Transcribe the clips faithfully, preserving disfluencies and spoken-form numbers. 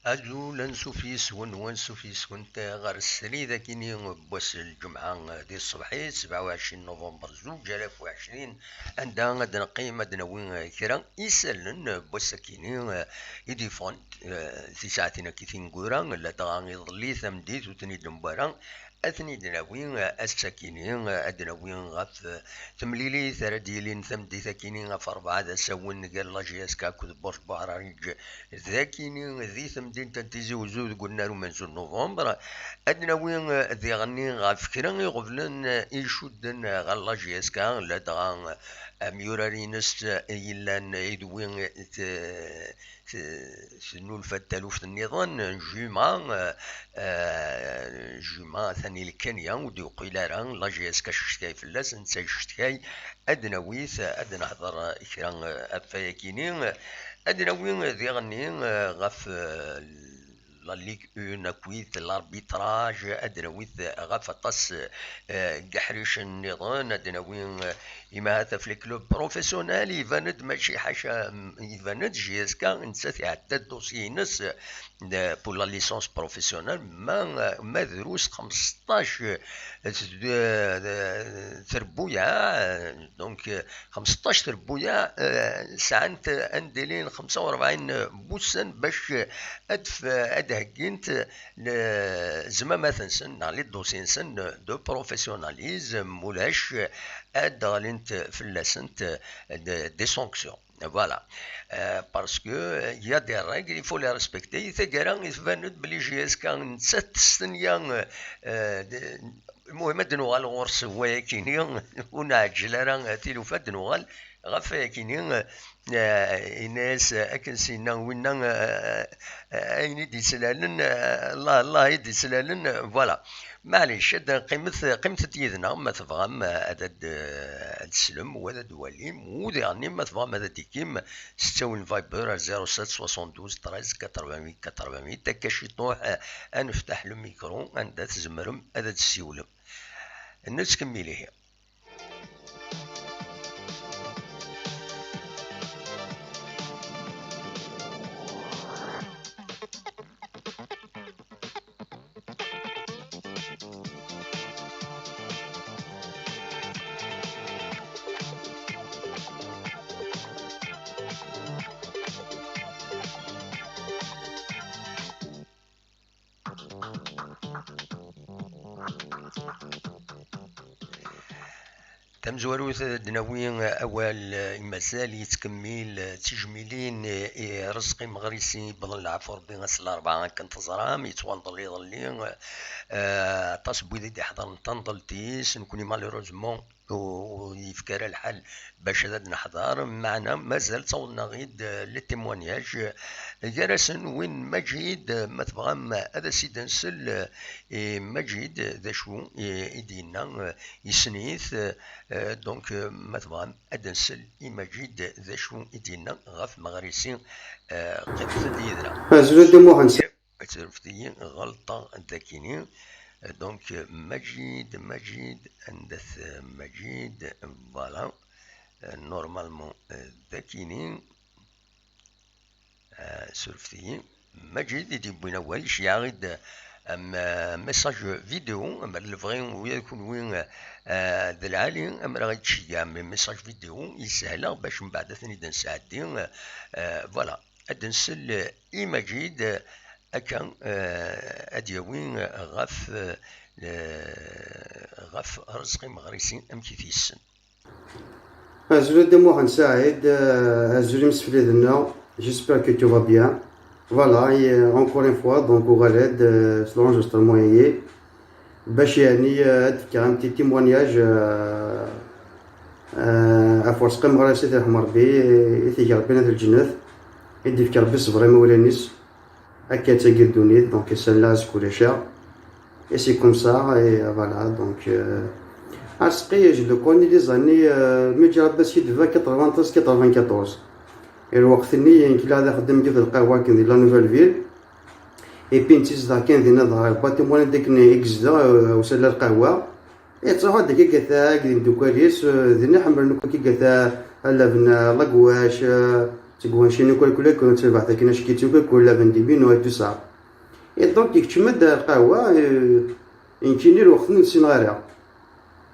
Azul, ansuf yis-wen, wansuf yis-went ɣer srid akini n wass n lǧemɛa di ṣṣbeḥ, sebɛa u ɛecrin november zuǧ alaf u ɛecrin, anda ad neqqim ad d-nawi kra isallen n wass akini i d-yeffɣen, eh, tisaɛtin akkin tineggura, ladɣa iḍelli tameddit ur ten-id-newwi ara, ad ten-id-nawi, eh, ass-akini, eh, ad d-nawi ɣef, eh, temlilit ara d-yilin tameddit akini ɣef rebɛa d asawen gar la J S K akked Borj Buɛrariǧ. Dakini, di temdint n Tizi Uzzu deg unnar umenzu n November, ad d-nawi, eh, diɣenni ɣef kra iɣeblan, eh, icudden, eh, ɣer la J S K, ladɣa, eh, amyurar-ines, eh, yellan idwi, eh, t-, t-, tennulfa-d taluft nniḍen, Juma, eh, eh, Juma atan i lkanya, ur d-yuqil ara, la J S K teccetkay fell-as, netta yeccetkay, ad d-nawi-t, ad d-nehder kra, eh, ɣef wayakini, ad d-nawi diɣenni, eh, ɣef, eh, la Ligue un akkit l'arbitrage, ad d-nawi-t ɣef aṭas, eh, n yiḥricen nniḍen, ad d-nawi, eh, Imahat ɣef les clubs professionnels, iban-d mačči ḥaca, iban-d J S K nettat iɛedda-d dossier-ines, eh, pour la licence professionnelle, ma, ma drus xmesṭac, eh, trebbuyaɛ, eh, donc, eh, xmesṭac trebbuyaɛ, eh, sɛant anda ilin xemsa u rebɛin n wussan bac, eh, ad f-, ad heggint, eh, le-, zmamat-nsen neɣ les dossiers-nsen de professionnalisme, ulac, eh, ad d-ɣlint fell-asent, eh, de-, des sanctions. Voilà. Euh, parce que, euh, il y a des règles, il faut les respecter. Taggara, tban-d belli J S K nettat testenya, euh, de-, المهم ad d-nuɣal ɣur-s wayakini, ur neɛǧel ara tilufa, ad d-nuɣal ɣef wayakini, eh, yenna-yas akken s-yenna winna, eh, eh, ayen i d-yettlalen, eh, Allah, Allah i d-yettlalen, eh, voilà. Maɛlic, ad qqimet, qqimet-d yid-neɣ ma tebɣam, eh, ad, ad, eh, ad teslem u ad, ad twalim, u diɣenni ma tebɣam ad d-tekim s ttawil n Viber ar zéro sept soixante-douze treize quatre-vingt-huit quatre-vingt-huit, akka ciṭuḥ, eh, ad neftaḥ le micro anda tzemrem ad, ad tessiwlem. Nettkemmil ihi. Tamezwarut, ad d-nawi awal, eh, i mazal yettkemmil, eh, d tijmilin, eh, i Rezqi Meɣrisi, yewwḍen leɛfu Rebbi ass n larebɛa, akken teẓram, yettwanḍel iḍelli, eh, aṭas n wid i d-iḥḍren tanḍelt-is, nekkni, malheureusement, ur, ur yefki ara lḥal bac ad, ad neḥḍer, meɛna mazal ttawḍen-aɣ-id, eh, les témoignages, eh, gar-asen win n Maǧid, eh, ma tebɣam ad as-id-nsel, eh, i Maǧid, eh, d acu i, i d-yenna, eh, yessen-it, eh, eh, donc, eh, ma tebɣam ad nsel i Maǧid, eh, d acu i d-yenna ɣef Meɣrisi, eh, qqimet-d yid-neɣ. Azul a Dda Muḥend. Ad terfed-iyi ɣelṭeɣ dakini. Donc, Maǧid, Maǧid, anda-t Maǧid? Voilà. Normalement, dakini. Surfet-iyi. Maǧid i d-yewwin awal, iceyyeɛ-aɣ-id am, euh, message vidéo, am lebɣi ula d kunwi, euh, d lɛali, am ara ɣ-id-tceyyɛem message vidéo, yeshel-aɣ bac mbeɛd ad ten-id-nesɛeddi. Euh, voilà. Ad nsel i Maǧid, akka, eh, ad yawi ɣef, eh, ɣef Rezqi Meɣrisi amek i t-yessen. Azul a Dda Muḥend Saɛid, eh, azul imsefliden-nneɣ, j'espère que tout va bien. Voilà, et, euh, encore une fois, donc, uɣal-d, euh, s l'enregistrement-agi. Bac yeɛni, eh, ad d-fkeɣ un petit témoignage, eh, eh, ɣef Rezqi Meɣrisi, ad t-yerḥem Rebbi, i t-iger Rebbi n at lǧennet, i d-ifk Rebbi ṣṣber i imawlan-is, akka d tagi ddunit, donc, issalla azekka ulac-aɣ, et c'est comme ça, et voilà, donc, euh, Rezqi, je le connais les années, euh, mi ǧǧiɣ Rebbi s-, quatre-vingt-treize quatre-vingt-quatorze. I lweqt-nni, nekk la ad axeddem deg lqahwa akken di la Nouvelle Ville. Et puis, netta yezdeɣ kan dinna, dɣa patrimoine-nni akken i yezdeɣ, eh, usalla lqahwa. Yettruḥu-d akka gata akked imeddukal-is, eh, dinna ḥemmlen akk akka gata alaben, eh, lagwac, eh, Seg wanci n ukalkul akk, ttbaɛt akken acki d tukalkul, la vendimino et tout ça. Et donc, yekcem-d ar lqahwa, euh, nekkini lweqt-nni ur ssineɣ ara.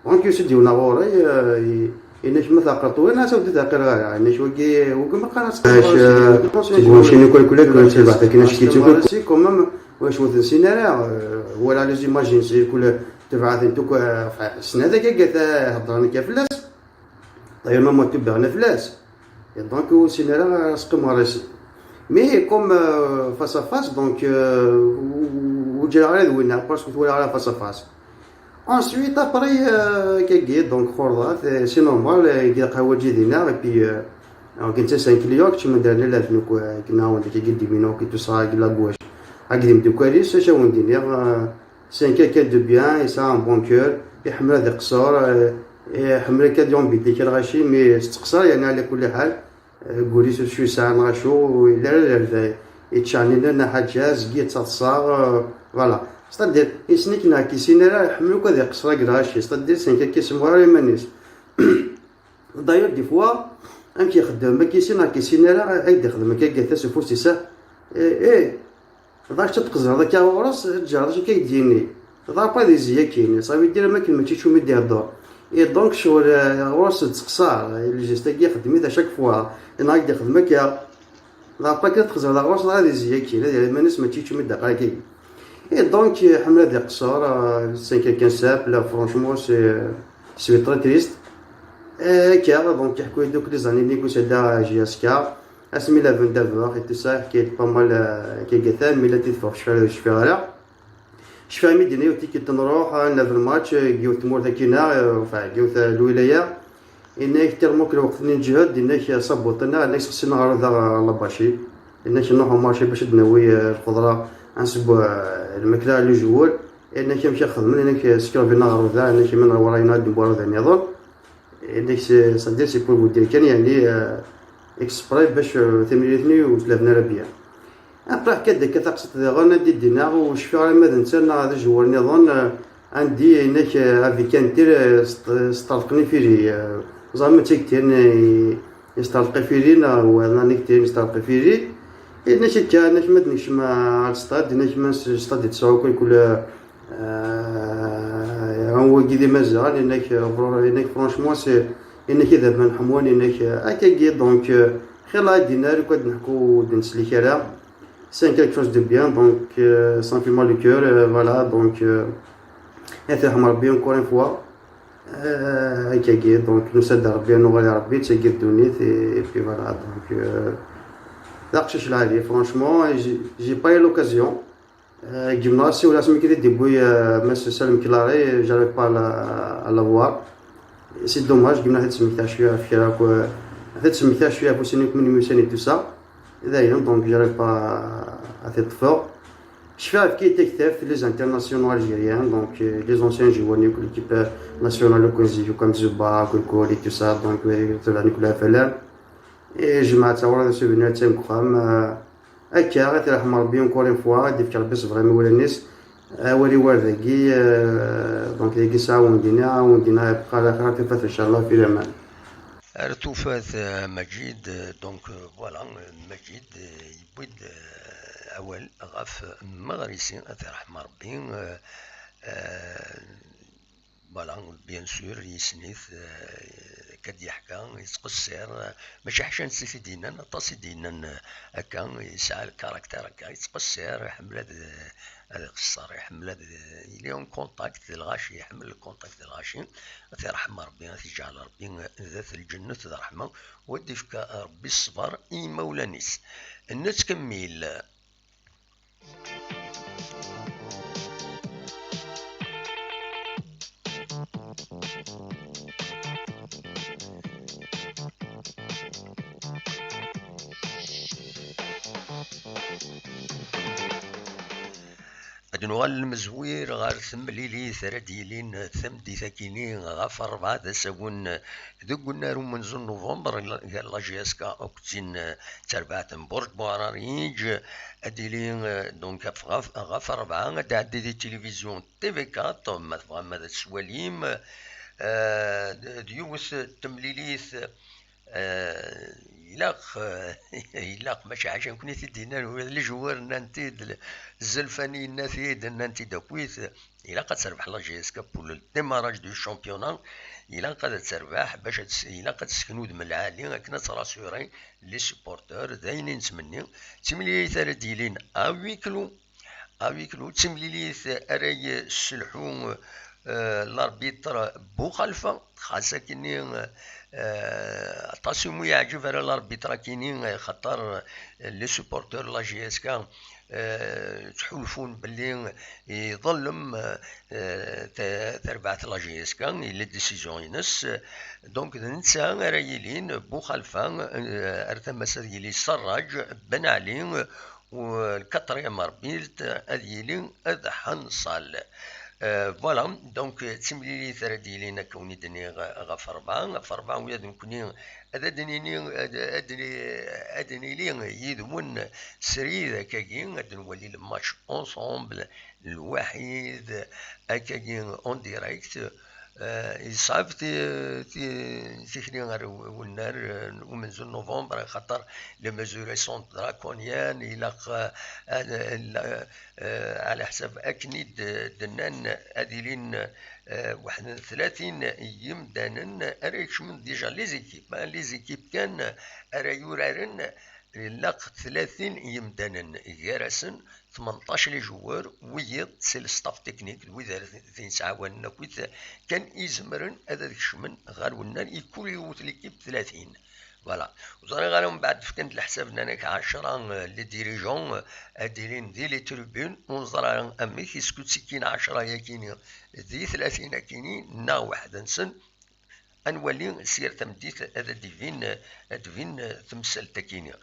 Donc, yusa-d yiwen ɣur-i, euh, i-, yenna-k ma tɛeqleḍ tura, neɣ ur d-tɛqileḍ ara. Yenna-k wagi, wagi ma qqar-as. Seg wanci n ukalkul akk, ttbaɛt akken acki d tukalkul. Si, quand même, wac ur ten-ssin ara, euh, wala les images, si kul tebɛaten tukk, euh, enfin, ssnen akka, akka, heddren akka fell-as. D'ailleurs, même wa tubbiɣen fell-as. Et donc, ur ssineɣ ara asqim ɣer isin. Mais comme, euh, face à face, donc, euh, ur, ur ǧǧiɣ ara d winna, parce que twalaɣ ara face à face. Ensuite, après, euh, kagi, donc, xurḍat, euh, c'est normal, euh, i lqahwa ǧi dinna, et puis, euh, donc, netta c'est un client, kečč ma d-rnilaten akk, euh, akken awen-d, kagi, dimino, ki tout ça, ki la gauche. Ak d imdukal-is, acu awen-d-iniɣ, euh, c'est un quelqu'un de bien, il a un bon cœur, iḥemmel ad iqṣer, euh, iḥemmel akka ad yembêter kra lɣaci, mais tettqeṣṣer, yani, ɛla kulli ḥal, euh, guri s ucu yesɛa neɣ acu, ur yelli ara d arday, yettceɛnin ana ḥaǧa, zgi yettaḍsa, euh, voilà. C'est-à-dire, isni-k neɣ k-issin ara, iḥemmel akk ad iqṣer deg lɣaci, c'est-à-dire, c'est un quelqu'un yessemɣar iman-is. D'ailleurs, des fois, amek ixeddem, ma k-issin neɣ k-issin ara, ay d-ixdem akka, gata s ufus-is, eh, eh, ḍac ad tqezreḍ akka ɣur-s, ad tǧerreḍ acu akka i d-yini. Ḍa pas des yaki, ça veut dire am akken mačči d cumi d-ihedder. Et donc, ccɣel, eh, ɣur-s d-teqṣar, eh, le geste-agi ixeddem-it à chaque fois. Yenɣa ak d-ixdem akka. Ḍa pas ad tqezreḍ ɣur-s, ḍa des yaki, ad yerr iman-is mačči d cumi d-aqal akka. Et donc, eh, ḥemmel ad iqṣer, eh, c'est quelqu'un simple, franchement, c'est, c'est très triste. Eh, akka, donc, iḥku-yi-d akk les années-nni n usadda J S K. Asmi la vingt-deux heures et tout ça, ḥkayet pas mal, euh, kagata, mi la t-id-teffeɣ, cfiɣ, cfiɣ ara. Cfiɣ mi d-yenna yiwet tikkelt nruḥ, euh, ad naf lmatch, euh, deg yiwet tmurt akkin-a, euh, enfin, deg yiwet, euh, lwilaya. Yenna-ak tellement que lweqt-nni neǧhed, yenna-ak, euh, sabuṭen-aɣ, yenna-ak sexsin-aɣ ɣer da, euh, labaci. Yenna-ak nruḥ au marché bac ad d-nawi, euh, lxeḍra, ad nseww, euh, lmakla, le jour. Yenna-ak amek i xedmen, yenna-ak, euh, skerben-aɣ ɣer da, yenna-ak aman ɣer wara, yenna ad d-newwi arud nniḍen. Yenna-ak, c'est, c'est-à-dire, c'est pour vous dire kan, yeɛni, euh, exprès bac, euh, timlilit-nni ur tlaben ara bien. Après, ḥka-d akka taqsiṭ diɣen, ad d-id-iniɣ, ur cfiɣ ara ma d netta neɣ d ajewwar nniḍen, euh, andi, yenna-ak, euh, avec un tir, euh, sṭ-, sṭerḍqen ifiri, euh, ẓer ma d tagtirin, euh, yesṭerḍeq ifiri, neɣ wa, neɣ nagtirin yesṭerḍeq ifiri. Yenna-ak akka, yenna-ak ma d-nekcem, euh, ɣer stade, yenna-ak ma s-, stade i tesɛu, kul, kul, euh, Euh, wagi d imazan, inek, inek, franchement, c'est, inek idammen ḥemwan, inek, euh, akkagi, donc, euh, xilla i d-yenna, ur d-neḥku, ur d-nesli kra. C'est quelque chose de bien, donc, euh, ça me fait mal au cœur, euh, voilà, donc, euh, ad t-yerḥem Rebbi, encore une fois. Euh, akkagi, donc, nusa-d ar Rebbi, nuɣal ar Rebbi, d tagi ddunit, et, et puis voilà, donc, euh, d aqcic lɛali, franchement, j'ai, j'ai pas eu l'occasion. Euh, gimna siwel asmi kidi début, euh, Mass Salem Kilari, j'arrive pas à la, à la voir. C'est dommage, gimna cette semaine, je suis à Firak, euh, cette semaine, je suis à Foussini, comme une et tout ça. Et d'ailleurs, donc, j'arrive pas à cette fois. Je fais avec les internationaux algériens, donc, euh, les anciens joueurs de l'équipe, euh, nationale, comme Ziyou, comme Zuba, Koulkoul et tout ça, donc, euh, Nicolas Feller. Et je m'attends à des souvenirs, euh, Akka, ad t-yerḥem Rebbi, encore une fois, ad d-ifk Rebbi ṣṣber i imawlan-is. Awal-iw ar dagi, euh, donc, dagi sɛa Wendina, Wendina yebqa ɛla xir, ar tufat, ncallah, fi laman. Ar tufat, euh, Maǧid, euh, donc, euh, voilà, euh, Maǧid, euh, yewwi-d, euh, awal ɣef Meɣrisi, ad t-yerḥem Rebbi, euh, euh, Voilà, bien sûr, yessen-it, euh, akka d-yeḥka, yettqeṣṣir, euh, mačči ḥaca netta i t-id-yennan, aṭas i d-yennan, euh, akka, yesɛa lkarakter akka, yettqeṣṣir, iḥemmel ad, euh, ad iqeṣṣer, iḥemmel ad, euh, yili en contact d lɣaci, iḥemmel le contact d lɣaci. Ad t-yerḥem Rebbi, ad t-yeǧɛel Rebbi, euh, d at lǧennet d ṛṛeḥma, u ad d-ifk Rebbi ṣṣber i yimawlan-is. Nettkemmil. Ad nuɣal nemmezwir ɣer temlilit ara d-yilin tameddit-akini ɣef ṛṛebɛa d asawen deg unnar umenzu n Nuvember, gar la J S K akked tin, eh, d tarbaɛt n Burǧ Buɛrariǧ, ad d-tili, eh, donc, ɣef, ɣef, ɣef ṛṛebɛa, ad d-tɛeddi di tilivizyu T V quatre, ma tebɣam ad tt-twalim, eh, d, d yiwet n temlilit, eh, Eh, ilaq, eh, ilaq, mačči ḥaca nekkni t-id-yennan, ula d les joueurs nnan-t-id, Zelfani yenna-t-id, nnan-t-id akkit, ilaq ad terbeḥ la J S K pour le démarrage du championnat, ilaq ad terbeḥ bac ad s-, ilaq ad tesken udem lɛali akken ad trassurer les supporters, d ayen i nettmenni. D timlilit ara d-yilin à huis clos, à huis clos, d timlilit ara yesselḥu, eh, l'arbitre Buxalfa, xas akkenni, eh, aṭas i mu yeɛǧib ara l'arbitre akkenni, eh, xaṭer, eh, les supporters n la J S K, eh, ttḥulfun belli iḍellem, eh, ta-, tarbaɛt n la J S K, i les décisions-ines. Donc, d netta ara yilin Buxalfa, eh, ar tama-s ad yili Sarraǧ Ben Ɛli, u le quatrième arbitre ad yili Adḥan Ṣal. Euh, voilà, donc, d timlilit ara d-yilin, akka wen-d-nniɣ, ɣef rebɛa. Ɣef rebɛa, ula d nekkni ad, ad d-nini, ad, ad, ad nili yid-wen srid akkagi, ad nwali le match ensemble, lwaḥid, akkagi en direct. Eh, yesɛef ti-, ti-, tikli ɣer w-, wennar, eh, umenzu n novembre, xaṭer les mesures sont draconiennes, ilaq, eh, ad, eh, ɛla ḥsab akken i d-, d-nnan ad ilin, eh, waḥed n tlatin yimdanen ara ikecmen déjà les équipes, hein, les équipes kan ara yuraren, ilaq tlatin yimdanen, gar-asen tmenṭac les joueurs, wiyiḍ c'est le staff technique, d wid ara t-yettɛawanen akkit kan i izemren ad, ad kecmen ɣer wennar, i kul yiwet l'équipe tlatin. Voilà. Ur ẓriɣ ara mbeɛd fkan-d leḥsab, nnan-ak ɛecra, eh, les dirigeants, eh, ad d-ilin di les tribunes, ur neẓri ara amek, est-ce que ttekkin ɛecra-yakini di tlatin-akini, neɣ weḥd-nsen, ad nwali s yir tameddit ad d-ibin, ad d-tbin temsalt-akini.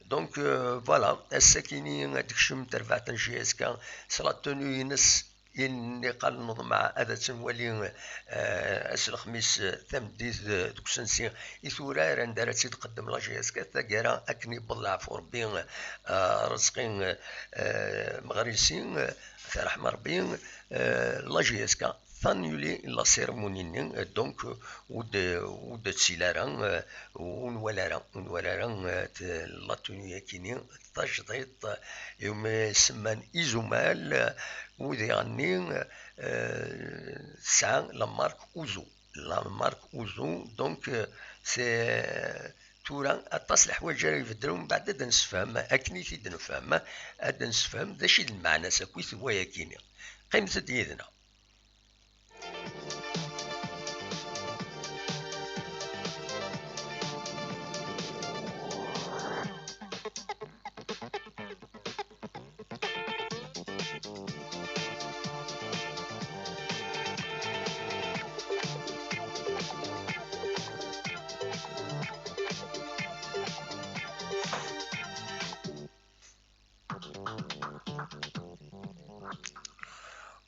Donc, euh, voilà, ass-akini ad d-tekcem terbaɛt n J S K s la tenue-ines, i nniqal neḍmeɛ ad tt-nwali, euh, ass n lexmis, euh, tameddit, euh, deg usensi i turar, anda ara tt-id-tqeddem la J S K. Taggara, akken yewweḍ leɛfu Rebbi, euh, Rezqi, euh, Meɣrisi, euh, At Iṛḥem Ṛebbi, euh, la J S K tanuli la cérémonie-nni, euh, donc, euh, ur d-, ur d-ttili ara, euh, ur nwala ara, ur nwala ara, euh, t-, la tenue-yakini, tajdiṭ, euh, iwumi semman izumal, euh, wid iɣenni, euh, tesɛa la marque Uzu. La marque Uzu, donc, euh, c'est, euh, tura aṭas leḥwayeǧ ara ibeddlen, mbeɛd ad d-nessefhem, akken i t-id-nefhem, ad d-nessefhem d acu i d lmeɛna-s akkit n wayakini. Qqimet-d yid-neɣ.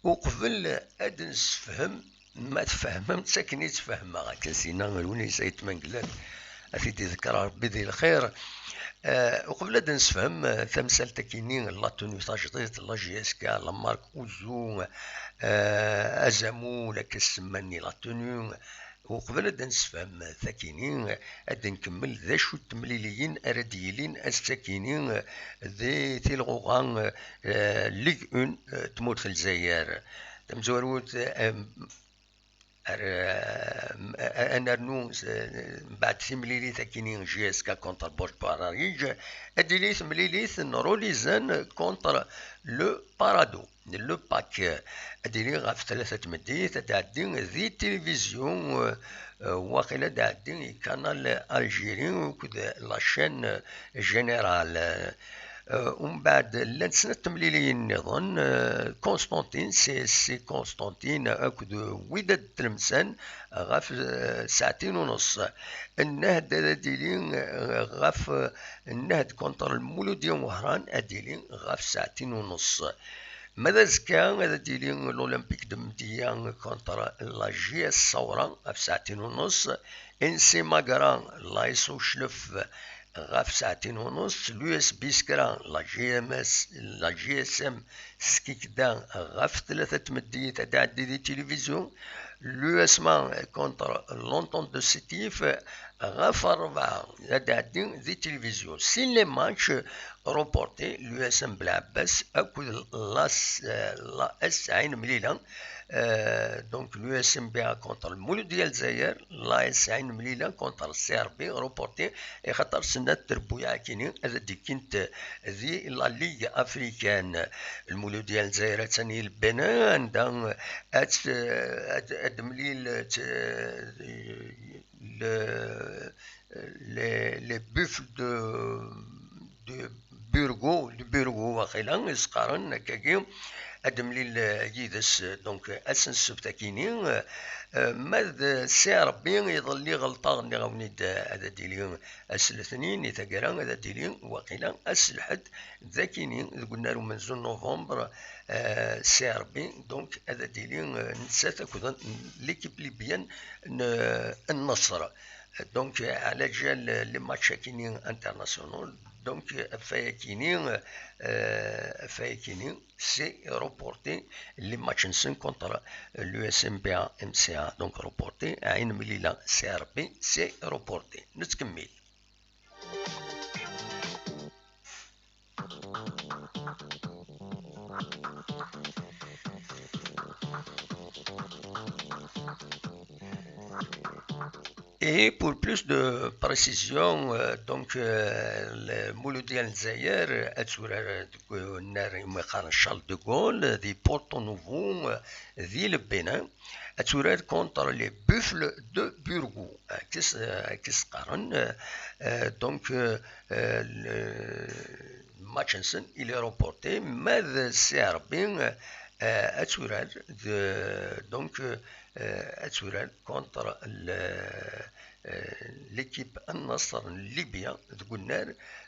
Uqbel ad d-nessefhem, ma tfehmem-tt akken i tt-fehmeɣ, akken sina Lewnis Ayt Mengellat ad t-id-iḍekkeṛ Ṛebbi di lxir. Eh, uqbel ad d-nessefhem, eh, tamsalt-akini, la tenue tajdiṭ, la J S K, la marque Uzu, eh, azamul, akka s-semman-nni la tenue, uqbel ad d-nessefhem takini, ad d-nkemmel d acu n temliliyin ara d-yilin ass-akini di tilɣuɣa, eh, Ligue un, eh, tmurt n Lezzayer. Tamezwarut, eh, ar, eh, ad nernu, eh, mbeɛd timlilit akini J S K contre Borj Bararic, ad d-tili temlilit n Rolizan contre le Parado. Le pack ad d-yili ɣef tlata tmeddit, ad d-ɛeddi di tilivizyu, eh, waqila ad d-ɛeddi i Kanal Algérie akked la chaîne Générale. Eh, umbeɛd llant snat temliliyin nniḍen, eh, Constantine, C S C Constantine akked Wydad Tlemsan ɣef, eh, saɛtin u nneṣ. Nnehd ad d-yili, eh, ɣef, eh, Nnehd contre Lmuludya Wehran ad d-yili ɣef saɛtin u nneṣ. Ma d azekka ad d-yili l'Olympique de Mdiya contre la J S Sawra ɣef saɛtin u nneṣ, N C Magra l'A S Uclef ɣef saɛtin u nneṣ, l'U S Biskra la J M S, la J S M Skikda ɣef tlata tmeddit ad d-tɛeddi di tilivizyu, l'U S M A contre l'Entente de Sétif Ɣef ṛṛebɛa ad d-tɛeddi di tilivizyu. Sin les matchs reportés, l'U S M Belɛebbas akked l'A S, l'A S Ɛin Mlila. Euh, donc l'U S M B A contre Lmuludya Lezzayer, l'A S Ɛin Mlila contre C R B reporté, ixaṭer snat trebbuyaɛ-agi-nni ad d-kkint di la Ligue africaine. Lmuludya Lezzayer attan i Lbena, anda ad, ad, ad d-temlil, euh, le, les, les Buffles de, de Burgos, de Burgos, waqila i s-qqaren akkagi, ad d-temlil, euh, yid-s, donc, ass n ssebt akini, euh, ma d C R B, iḍelli ɣelṭeɣ, nniɣ-awen-id, euh, ad d-tili ass letnin, i taggara ad d-tili waqila ass lḥedd, d akini, deg unnar umenzu n novembre, euh, C R B, donc, ad d-tili, euh, nettat akked l'équipe libyenne n, n Nasser. Donc, على جال les matchs akini internationaux, donc, ɣef wayakini, euh, ɣef wayakini, c'est reporté les matchs-nsen contre l'U S M B A M C A, donc reporté, Ɛin Mlila C R B, c'est reporté. Nettkemmil. Et pour plus de précision, euh, donc, euh, Lmuludya n Lezzayer, euh, ad turar, euh, deg unnar umi qqaren Charles de Gaulle, euh, di Porto Novo, euh, di Lbena, ad turar contre les Buffles de Burgos, euh, akken i s-, euh, akken i s-qqaren, euh, euh, donc, euh, euh, le match-nsen, il est reporté, ma d C R B, euh, ad turar, de, donc, euh, euh, ad turar contre le, euh, l'équipe Al-Nassr n Libya, deg unnar,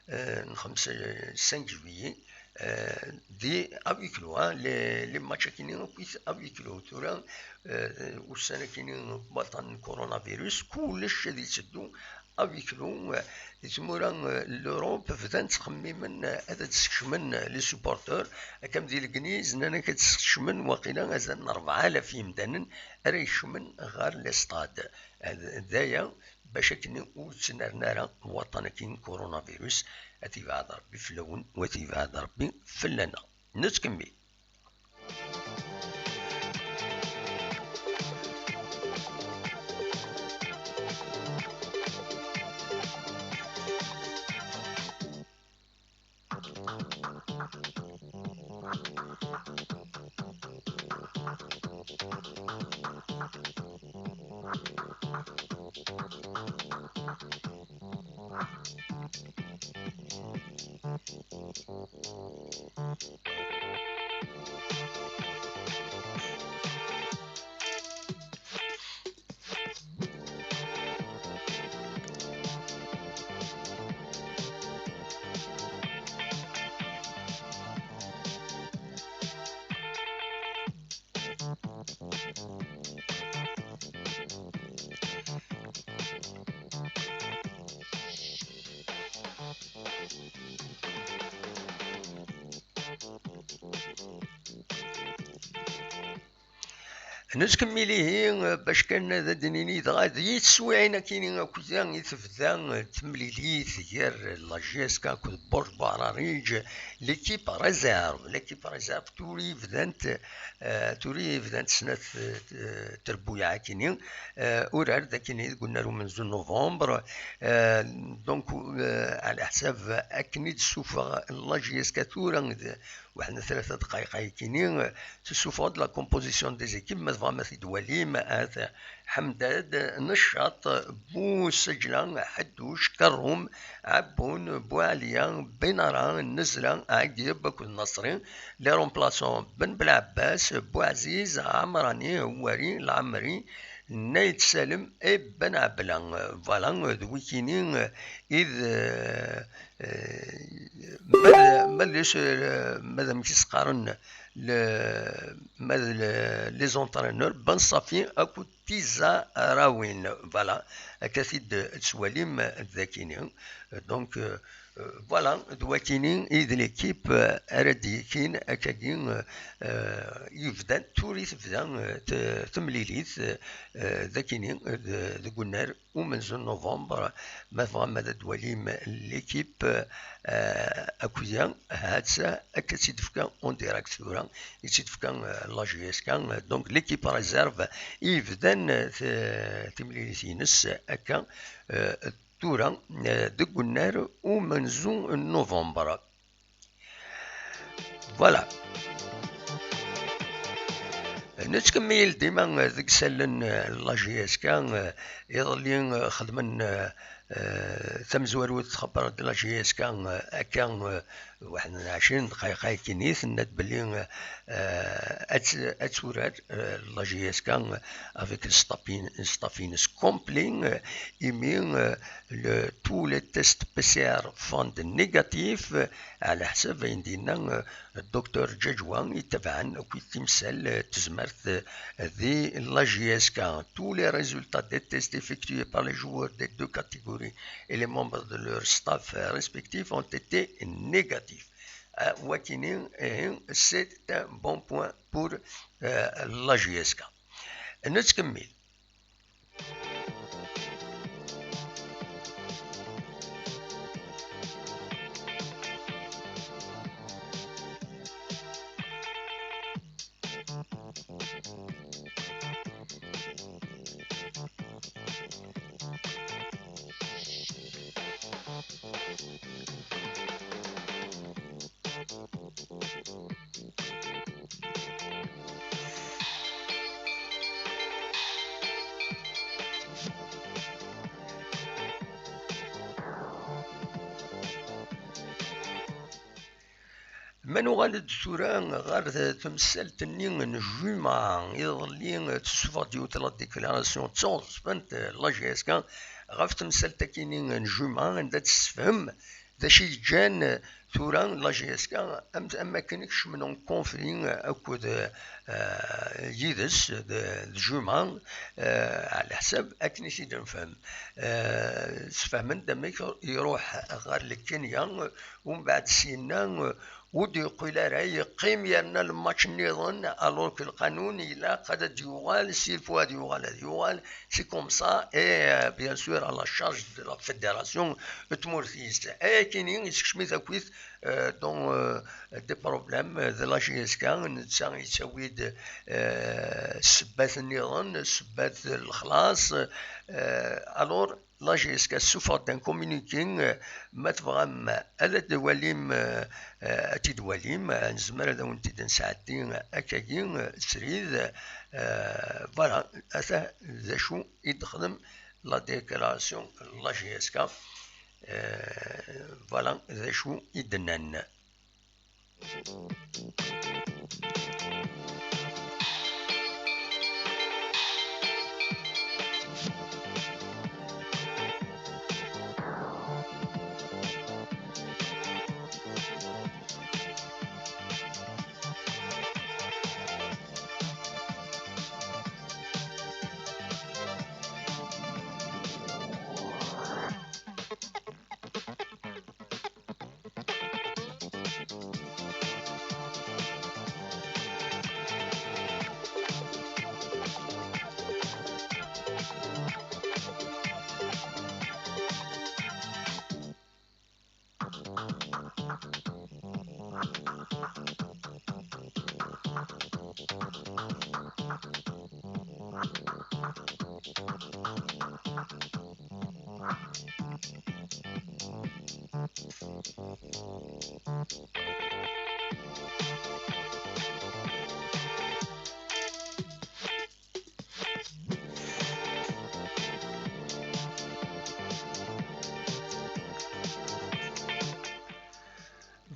euh, n xemsa, cinq juillet, euh, di à huis clos, hein, les, les matchs-agi-nni akk à huis clos. Tura, euh, ussan-agi-nni, waṭṭan n coronavirus, kullec ad yetteddu à huis clos. Di tmura, euh, n l'Europe bdan ttxemmimen, euh, ad d-skecmen, euh, les supporters, akka am di Legliz, nnan-ak ad d-skecmen waqila azal n rebɛa alaf yimdanen ara ikecmen ɣer les stades. D aya bac akken ur ttnerni ara waṭṭan-agi n coronavirus. Ad t-ibɛed Rebbi fell-awen, u ad t-ibɛed Rebbi fell-aneɣ. Nettkemmil. Nettkemmil ihi, bac kan ad d-nini dɣa d yiswiɛin akini akk da i tebda temlilit gar la J S K akked Borj Buɛrariǧ, l'équipe réserve, l'équipe réserve tura i bdant, euh, tura i bdant snat, euh, trebbuyaɛ akini, euh, urar-d akini deg unnar umenzu n novembre, euh, donc, euh, ɛla ḥsab akken i d-tessufeɣ la J S K tura d, Waḥed n tlata dqayeq ayakini, tessuffeɣ-d la composition des équipes, ma tebɣam ad t-id-twalim, ahat Ḥemdad, Neccaṭ, Busseǧla, Ḥedduc, Kerrum, Ɛebbun, Buɛliya, Binara, Nezla, Ɛeggeḍ akked Naṣri, les remplaçants Ben Belɛebbas, Buɛziz, Ɛemrani, Hewwari, Lɛemri, Nna Yetsalem, eh, Ben Ɛebla. Voilà, d wikini, eh, i d, eh, eh, ma d, ma d les, eh, ma d amek i s-qqaren, le, ma d le, les entraîneurs, Ben Ṣafi akked Tizarawin. Voilà, akka t-id-tettwalim d akini. Donc, eh, Voilà, d wakini i d l'équipe, euh, ara d-yekin akkagi, euh, euh, yebdan, tura i tebda, euh, t-, temlilit, euh, euh, d akini, euh, d-, deg unnar umenzu n novembre. Ma tebɣam ad d-twalim l'équipe, euh, akked-ya, ha-tt-a, akka tt-id-tefka en direct tura, i tt-id-tefka, euh, la J S K, euh, donc l'équipe réserve i yebdan, euh, t-, timlilit-ines akka, euh, tura, eh, deg unnar umenzu n novembre. Voilà. Nettkemmil dima deg isallen n la J S K, eh, iḍelli, eh, xedmen, eh, eh, tamezwarut txebber-d la J S K, eh, akka, eh, waḥed n ɛecrin dqayeq ayakini, tenna-d belli, eh, ad t-, ad turar, eh, la J S K avec le staff-in-, staff-ines complet, eh, imi, eh, le, tous les tests P C R font négatifs, eh, ɛla ḥsab ayen d-yenna, eh, docteur Djadjoua, yettabaɛen akk timsal, eh, tezmert, eh, di la J S K. Tous les résultats des tests effectués par les joueurs des deux catégories et les membres de leur staff, eh, respectifs ont été négatifs. Euh, wakini, eh, c'est un bon point pour, euh, la J S K. Nettkemmil. Ma nuɣal-d tura ɣer temsalt-nni n Juma, iḍelli tessufeɣ-d yiwet la déclaration d taɣezzfant, la J S K, ɣef temsalt-akini n Juma, anda d-tessefhem d acu i yeǧǧan tura la J S K am, am akken i kecmen en conflit akked, eh, yid-s d, d Juma, eh, ɛla ḥsab akken i t-id-nefhem. Eh, sfehmen-d amek iruḥ ɣer Lkenya, umbeɛd syenna, eh, ur d-yeqqil ara, yeqqim yerna lmatch nniḍen, alors que lqanun ilaq ad d-yuɣal, s'il faut ad yuɣal, ad yuɣal. C'est comme ça, et, euh, bien sûr, à la charge de la fédération, d tmurt-is. Ayakini, yessekcem-it akkit, euh, dans, euh, des problèmes, euh, de la J S K, netta yettawi-d, euh, ssebbat nniḍen, ssebbat n lexlaṣ, euh, alors, la J S K tessufeɣ-d un communiqué, euh, ma tebɣam ad t-twalim, euh, euh, ad t-id-twalim, euh, nezmer ad awen-t-id-nesɛeddi, euh, akkagi, euh, srid, euh, voilà, ata d acu i d-texdem la déclaration n la J S K, euh, voilà d acu i d-nnan.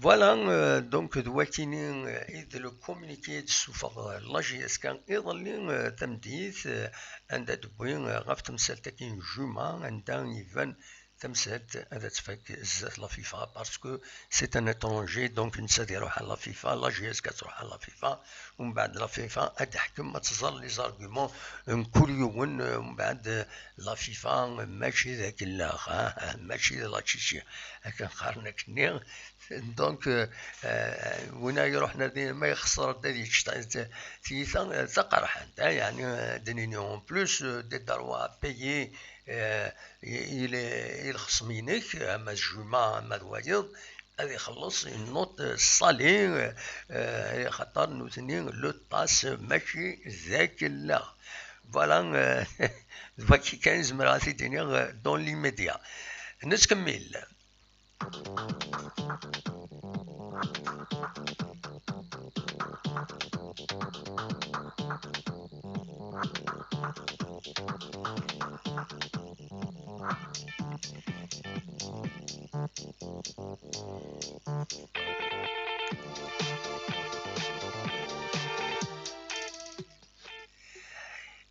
Voilà, euh, donc d wakini, euh, i d le communiqué d-tessufeɣ, euh, la J S K iḍelli, euh, tameddit, euh, anda d-tewwi, euh, ɣef temsalt-agi n Juma, anda iban tamsalt ad tfak zdat la FIFA, parce que c'est un étranger, donc netta ad iruḥ à la FIFA, la J S K ad tṛuḥ à la FIFA, umbeɛd la FIFA ad teḥkem, ad tẓer les arguments n kul yiwen, umbeɛd la FIFA mačči d akellax, ah, mačči d la Tchétchène, akken qqaren akkenni. Donc, euh, euh, win ara iruḥen ar din, ma ixṣer-d ad yečč ta-, ta-, tiyita, euh, d taqerḥant, hein, yeɛni, euh, ad d-nini, en plus, euh, des droits à payer, euh, i, i le-, i lexṣem-inek, ama d Juma, ama d wayeḍ, ad ixelleṣ une note salée, euh, euh, axaṭer nutni le TAS mačči d akellax. Voilà, euh, d wagi kan i zemreɣ ad t-id-iniɣ, euh, dans l'immédiat. Nettkemmil.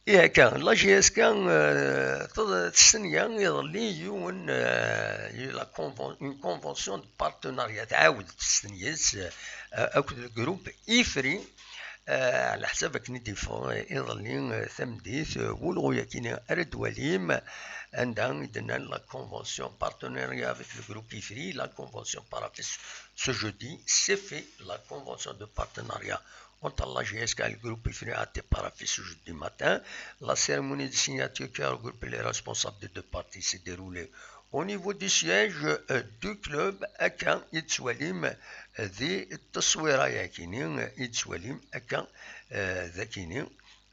Ihi akka, la J S K, euh, teḍ-, testenya iḍelli yiwen, euh, la conven-, une convention de partenariat, tɛawed testenya-s, euh, akked le groupe IFRI, euh, ɛla ḥsab akken i d-yeffeɣ iḍelli, euh, tameddit, euh, wulɣu-yakini ara d-twalim, anda i d-nnan la convention partenariat avec le groupe IFRI, la convention paraffée ce jeudi, c'est fait, la convention de partenariat entre la J S K et le groupe IFRI a été paraphée ce jeudi matin. La cérémonie de signature qui a regroupé les responsables des deux parties s'est déroulée au niveau du siège, euh, du club. Akka i tettwalim, euh, di tteswira-yakini, euh, i tettwalim akka, euh, dakini,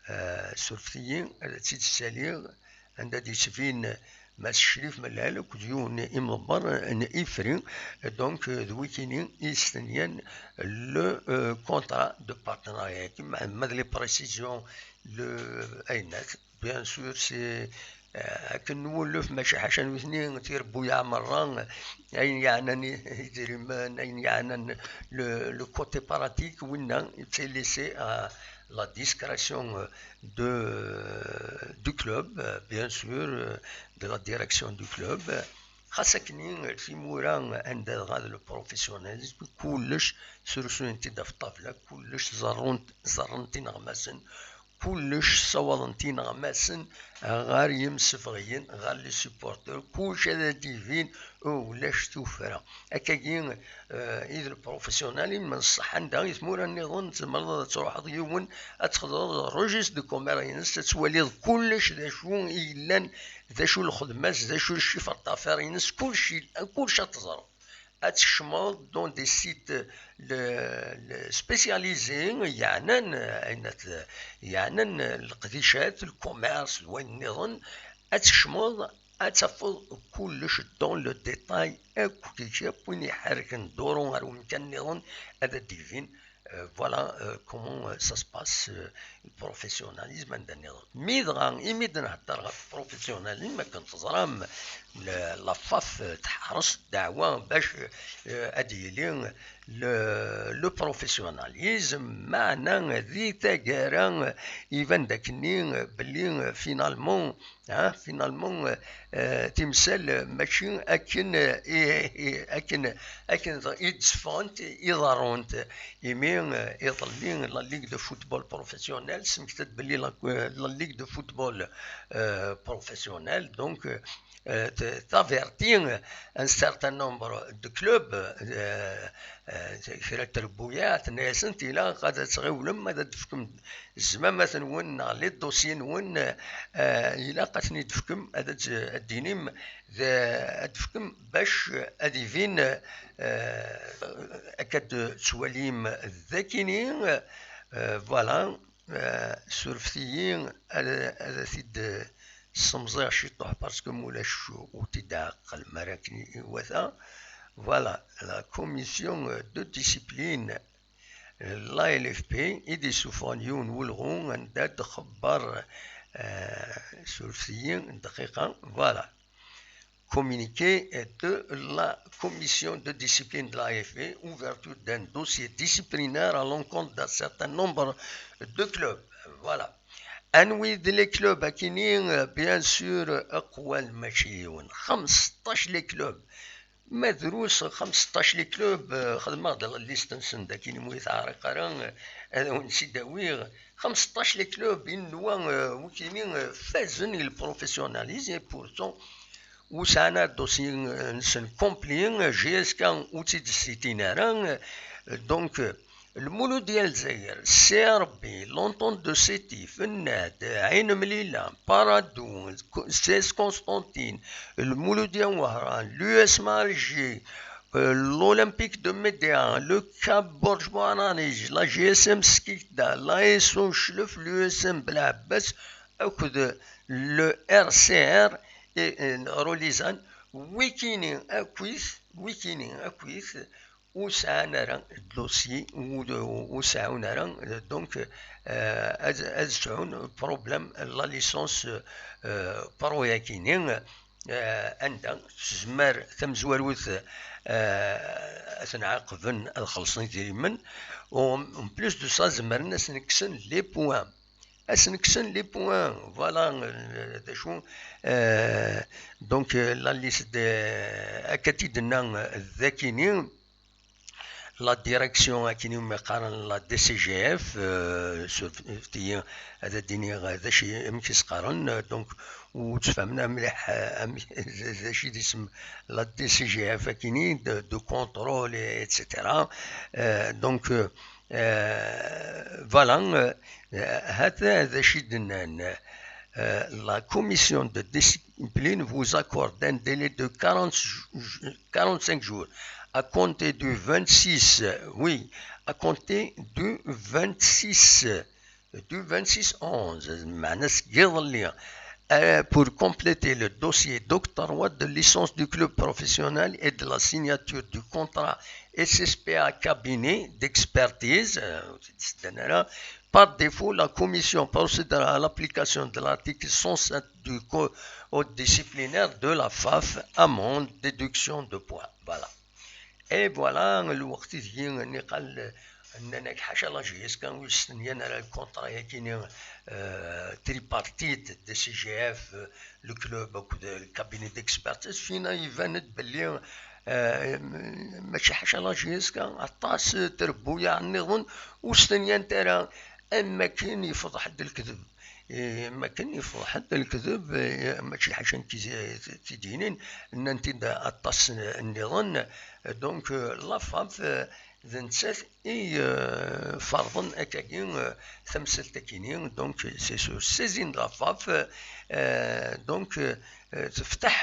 euh, surfet-iyi, ad tt-id-ssaliɣ, anda d-yettbin Mass Crif Mellal akked yiwen imḍebber n IFRI, donc, euh, d wikini i yestenyan le, euh, contrat de partenariat. Ma, ma d les précisions, le, ayennat, bien sûr, c'est, euh, akken nwulef, mačči ḥaca nutni, tirebbuyaɛ merra, ayen yeɛnan i-, idrimen, ayen yeɛnan le, le côté pratique, winna, c'est laissé à la discrétion, euh, de, du club, euh, bien sûr, euh, de la direction du club. Xas akken, timura anda dɣa d le professionnalisme, kullec srusuyen-t-id ɣef ṭṭabla, kullec ẓerrun-, ẓerren-t ineɣmasen, kullec ssawaḍen-t ineɣmasen ɣer yimsefɣiyen, ɣer les supporters, kullec ad d-ibin, ulac tuffra. Akkagi, euh, i d le professionnalisme n ṣṣeḥ, anda i tmura nniḍen tzemreḍ ad truḥeḍ yiwen, ad texdmeḍ registre de commerce-ines, ad twaliḍ kullec d acu i yellan, d acu lxedma-s, d acu le chiffre d'affaires-ines, kullec yellan, kullec ad teẓreḍ. Ad tekcmeḍ dans des sites le, le spécialisés, yeɛnan, ayen at-, yeɛnan leqdicat, le commerce, d wayen nniḍen, ad tekcmeḍ, ad tafeḍ kullec dans le détail, akk kečč, akk win iḥerken duru ar umkan nniḍen, ad d-ibin. Euh, voilà, euh, comment, euh, ça se passe, euh, le professionnalisme anda nniḍen. Mi dɣa, imi d-nhedder ɣef professionnalisme, akken teẓram, le, la FAF, euh, teḥres ddeɛwa bac, euh, ad yili le, le professionnalisme, meɛna di taggara, euh, iban-d akkenni, euh, belli, euh, finalement, ah, finalement, euh, euh, timsal, euh, mačči akken, euh, i, i, akken, akken i d-tteffɣent i ḍerrunt. Imi, euh, iḍelli, la Ligue de football professionnel, semmekta-d belli la, euh, la Ligue de football, euh, professionnel, donc, euh, euh, t-, t'averti, euh, un certain nombre de clubs, euh, euh, kra n trebbuyaɛ, tenna-yasent, ilaq ad tɣiwlem, ad d-tefkem zzmamat-nwen neɣ les dossiers-nwen, euh, ilaq ad ten-id-tefkem, ad, ad, ad d-tinim, d, ad d-tefkem bac ad ibin, euh, akka d-tettwalim d akini, euh, voilà, euh, surfet-iyi, ad, ad t-id-ssemẓiɣ ciṭuḥ, parce que mulac ur t-id-ɛeqqel mi ara akken iwata. Voilà, la commission de discipline, l'A L F P, i d-issufɣen yiwen n welɣu anda d-xebber, euh, surfet-iyi dqiqa, voilà. Communiqué de la commission de discipline de l'A L F P, ouverture d'un dossier disciplinaire à l'encontre d'un certain nombre de clubs. Voilà. Anwi d les clubs akini? Bien sûr, aqwal mačči yiwen, xemseṭṭac les clubs. Ma drus xemseṭṭac les clubs, eh, xedmeɣ-d la liste-nsen, d akini mu yettɛerriq ara, eh, ad awen-tt-id-awiɣ. Xemseṭṭac les clubs, inwa, eh, wikini, eh, fazen i le professionnalisme, et pourtant, ur sɛan ara dossier-nsen complet, J S K ur tt-id-ssitin ara, eh, donc, eh, Lmuludya Lezzayer, C R B, l'Entente de Sétif, Nnad, Ɛin Mlila, Paradou, C S Constantine, Lmuludya Wehran, l'U S M Alger, euh, l'Olympique de Médéa, le CAB Bourg Bouananij, la G S M Skikda, l'A S O Chlef, l'U S M Belɛebbas, akked le R C R et, euh, Rolizan, wikini akkit, wikini akkit, ur sɛan ara dossier, ur, ur seɛɛun ara, donc, euh, ad, ad sɛun problème la licence, euh, pro-akini, euh, anda tezmer tamezwarut, euh, ad ten-ɛaqben, ad xellṣen idrimen, u, en plus de ça, zemren ad sen-kksen les points. Ad sen-kksen les points, voilà, euh, d acu, euh, donc, euh, la liste de, akka tt-id-tenna, euh, d akini, la direction, akken iwumi qqaren, la D C G F, euh, surfet-iyi ad d-iniɣ d acu, amek i s-qqaren, euh, donc, ur ttfehmen mliḥ, euh, amek, d acu i d isem la D C G F akini, de, de contrôle, et cetera. Euh, donc, euh, euh, voilà, euh, hata d acu i d-nnan. Euh, la commission de discipline vous accorde un délai de quarante ju-, quarante-cinq jours à compter du vingt-six, euh, oui, à compter du vingt-six, euh, du vingt-six onze, manas, euh, pour compléter le dossier d'octroi de licence du club professionnel et de la signature du contrat S S P A cabinet d'expertise, euh, par défaut, la commission procédera à l'application de l'article cent sept du code disciplinaire de la FAF, amende, déduction de points. Voilà. Et voilà, lweqt i deg-i nniqal, nnan-ak ḥaca la J S K ur yestenyan ara le contrat-yagi-ni, euh, tripartite, D C G F, euh, le club akked le cabinet d'expertise, fina iban-d belli, euh, mačči ḥaca la J S K, aṭas trebbuyaɛ nniḍen ur stanyant ara, am wakken yefḍeḥ-d lekdeb. Eh, am wakken yefḍeḥ-d lekdeb, eh, mačči ḥaca nekk i t-id-yinin, nnant-id aṭas nniḍen. Donc, euh, la FAF, euh, d nettat i, euh, ferḍen akkagi, euh, tamsalt-akini. Donc, c'est sur saisine de la FAF, euh, donc, euh, tefteḥ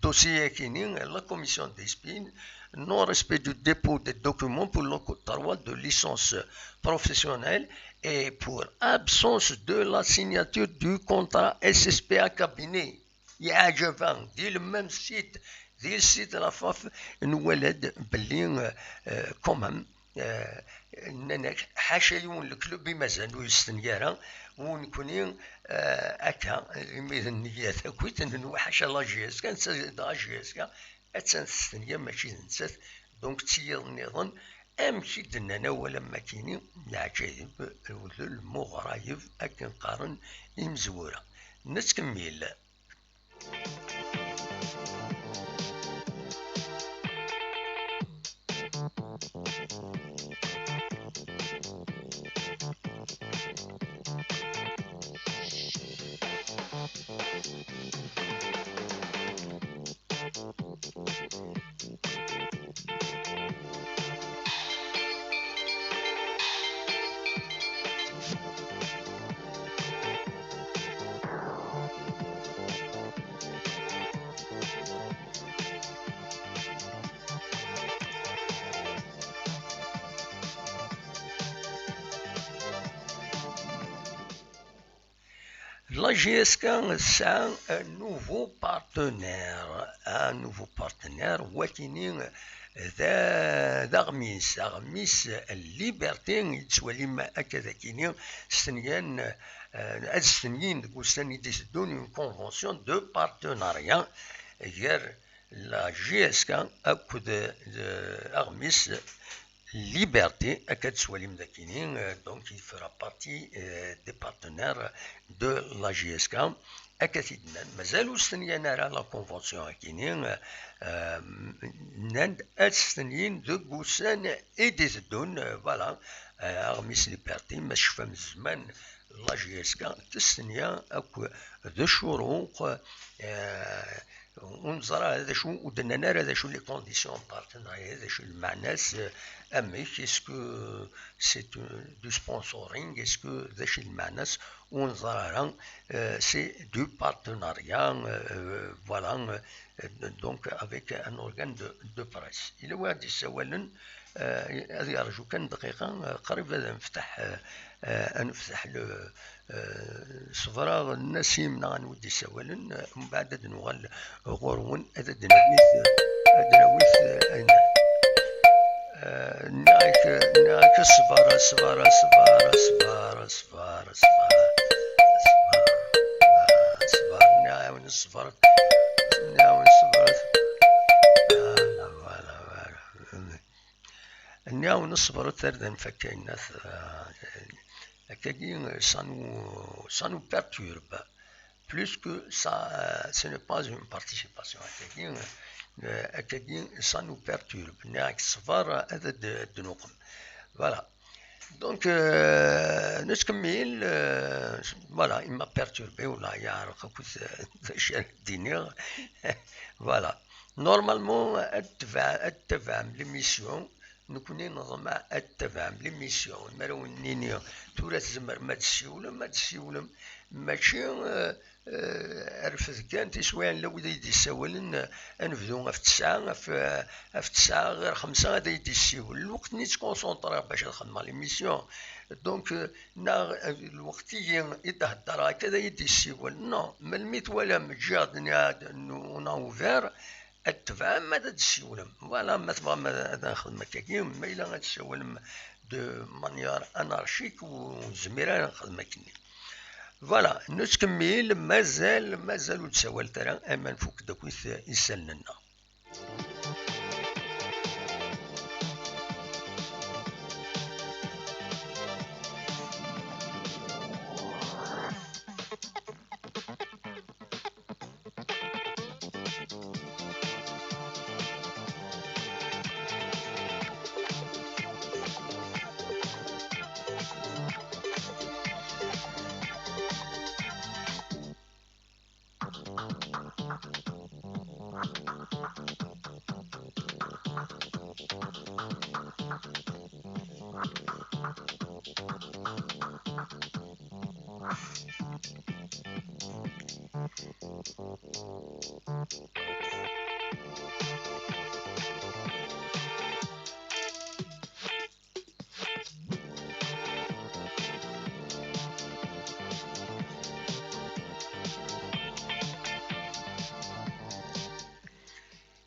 dossier-akini, la commission discipline, non-respect du dépôt des documents pour l'octroi de licence professionnelle et pour absence de la signature du contrat S S P A cabinet. Yeɛjeb-aɣ, di le même site, di le site la FAF, nwala-d belli, euh, euh, quand même, euh, nnan-ak ḥaca yiwen leklub i mazal ur yestenyi ara, u nekni, euh, akka, imi d nneyya takit, nenwa ḥaca la J S K, netta d la J S K, attan testenyi, mačči d nettat. Donc, d tiyiḍ nniḍen, amek i d-nnan awal am wakkini, leɛǧayeb, d lmuɣrayeb, akken qqaren imezwura. Nettkemmil. La J S K tesɛa un nouveau partenaire, un nouveau partenaire, wakini d, d aɣmis, aɣmis Liberté, i tettwalim akka d akini, stenyan, eh, ad stenyin deg ussan i d-iteddun une convention de partenariat gar la J S K akked, eh, aɣmis Liberté, akka d-tettwalim dakini, euh, donc il fera partie, euh, des partenaires de la J S K. Akka t-id-nnan, mazal ur stenyan ara la convention akini, euh, nnan-d ad stenyin deg ussan i d-iteddun, euh, voilà, euh, aɣmis Liberté, ma tecfam zzman, la J S K testenya akk d ccuruq, euh, ur neẓra ara d acu, ur d-nnan ara d acu les conditions partenariat, d acu lmeɛna-s, euh, amek, est-ce que c'est, euh, du sponsoring, est-ce que d acu lmeɛna-s, ur neẓra ara, euh, c'est du partenariat, euh, voilà, euh, donc avec un organe de, de presse. Yella wa d-isawalen, euh, ad yerju kan dqiqa, euh, qrib ad nefteḥ, euh, euh, ad nefteḥ le, euh, ṣebreɣ Nasim neɣ anwa i d-isawalen, euh, mbeɛd ad nuɣal ɣur-wen, ad d-nawit, ad d-nawit, euh, ayen. Euh, nniɣ-ak, nniɣ-ak ṣber, ṣber, ṣber, ṣber, ṣber, ṣber, ṣber, nniɣ-awen ṣber, nniɣ-awen ṣber. Voilà, voilà, voilà. Nniɣ-awen ṣebret ar d nfak ayen-at, euh, akkagi, ça nous, ça nous perturbe. Plus que ça, euh, ce n'est pas une participation. Akkagi, euh, akkagi, ça nous perturbe. Nniɣ-ak ṣber, ad d-, d-nuqem. Voilà. Donc, euh, nettkemmil, euh, voilà, il m'a perturbé, wala yeɛreq akk d acu ara d-iniɣ. Voilà. Normalement, ad tebɛ-, ad tebɛem l'émission, nekkni neḍmeɛ ad tebɛem l'émission. Mi ara wen-nini, tura tzemrem ad tessiwlem, ad tessiwlem. Mačči, euh, euh, rfed kan tiswiɛin, la wid ay d-yessawalen, euh, ad nebdu ɣef tesɛa, ɣef, euh, ɣef tesɛa ɣir xemsa ad ay-d-yessiwel. Lweqt-nni ttkunsunṭreɣ bac ad xedmeɣ l'émission. Donc, euh, neɣ, euh, lweqt-igi i d-heddreɣ akka ad ay-d-yessiwel. Non, melmi twalam ǧǧiɣ-d, nniɣ-d, on a ouvert, ad tebɛem, ad d-tessiwlem. Voilà, ma tebɣam ad, ad nexdem akkagi, ma yella ad tessawlem de manière anarchique, ur nezmir ara ad nexdem akkenni. Voilà, nettkemmil, mazal, mazal ur d-sawalt ara, ama nfuk-d akk is-, isallen-nneɣ.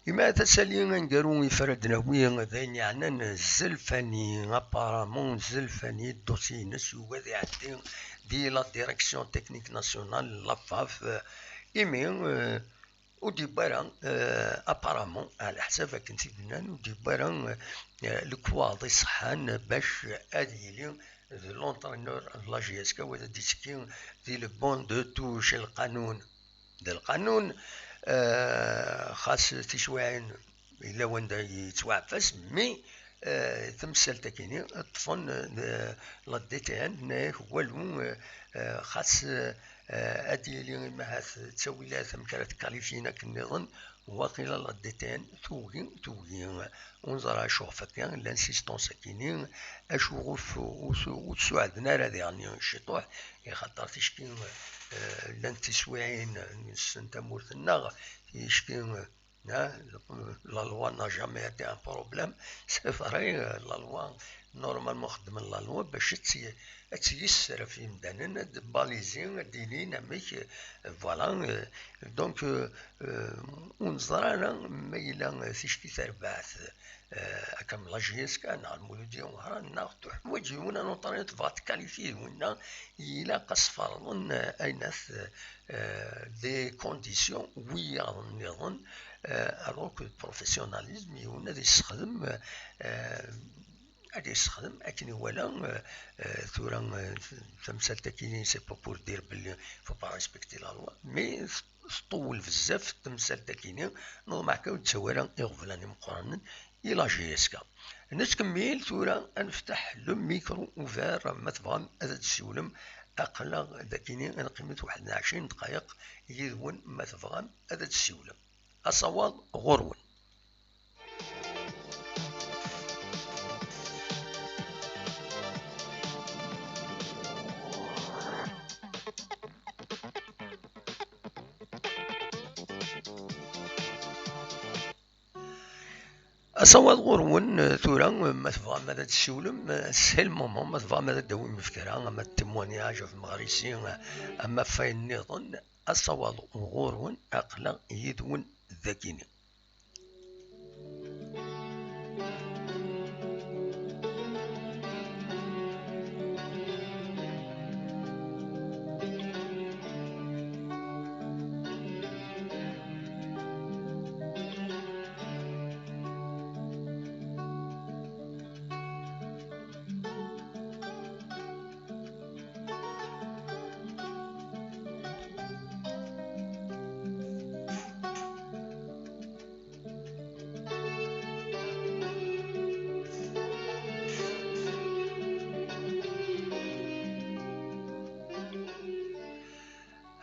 Imi ara tasali aneggaru i fara d-nawi d ayen yeɛnan Zelfani, apparemment Zelfani, ddusi-ines yugi ad iɛeddi di la Direction Technique Nationale, la FAF, imi, euh, ur d-yewwi ara, euh, apparemment, ɛla ḥsab akken t-id-nnan, ur d-yewwi ara, euh, lekwaɣeḍ iṣeḥḥan bac ad yili d l'entraîneur n la J S K, wala ad yettekki di le bon de touche, lqanun. D lqanun, euh, xas tiswiɛin yella wanda yettwaɛfas, mi, euh, tamsalt akini ṭṭfen, euh, la D T N, nna-yak walu, euh, euh, xas, euh, ad yili imahat d tawilat amek ara tkalifyin akken nniḍen, waqila la D T N tugi, tugi, ur neẓra acu ɣef akka, l'insistance akini, acu ɣef ur s-, ur tsuɛden ara diɣen ciṭuḥ, ixaṭer ticki, euh, llant tiswiɛin n tamurt-nneɣ, ticki, euh, hein, la loi n'a jamais été un problème. C'est vrai, euh, la loi, normalement, xeddmen la loi bac ad tt-, ad tt-yesser ɣef yimdanen, ad d-balizi, ad d-inin amek, euh, voilà, euh, donc, euh, euh, ur neẓra ara ma yella, euh, ticki terbaɛt, euh, akka am la J S K neɣ Lmuludya Wehran, neɣ tuḥwaǧ yiwen un entraîneur, tebɣa tkalifyi d winna, ilaq ad sferḍen, euh, aynat, euh, des conditions wiyaḍ nniḍen, euh, alors que le professionnalisme yiwen ad yessexdem, euh, ad yessexdem akken iwala. Euh, euh, tura, euh, tamsalt akini, c'est pas pour dire belli faut pas respecter la loi, mais teṭṭuwel bezzaf temsalt akini, neḍmeɛ kan ur d-ttawi ara iɣeblan imeqqranen i la J S K. Nettkemmil tura, ad nefteḥ le micro ouvert, ma tebɣam ad d-tessiwlem, aql-aɣ dagini ad neqqimet waḥed n ɛecrin dqayeq yid-wen, ma tebɣam ad d-tessiwlem. Asawaḍ ɣur-wen. Asawaḍ ɣur-wen, eh, tura, eh, ma tebɣam ad d-tessiwlem, eh, c'est le moment, ma tebɣam ad d-tawim kra, ama d témoignage ɣef Meɣrisi, eh, ama ɣef wayen nniḍen, asawaḍ ɣur-wen, aql-aɣ yid-wen dagini.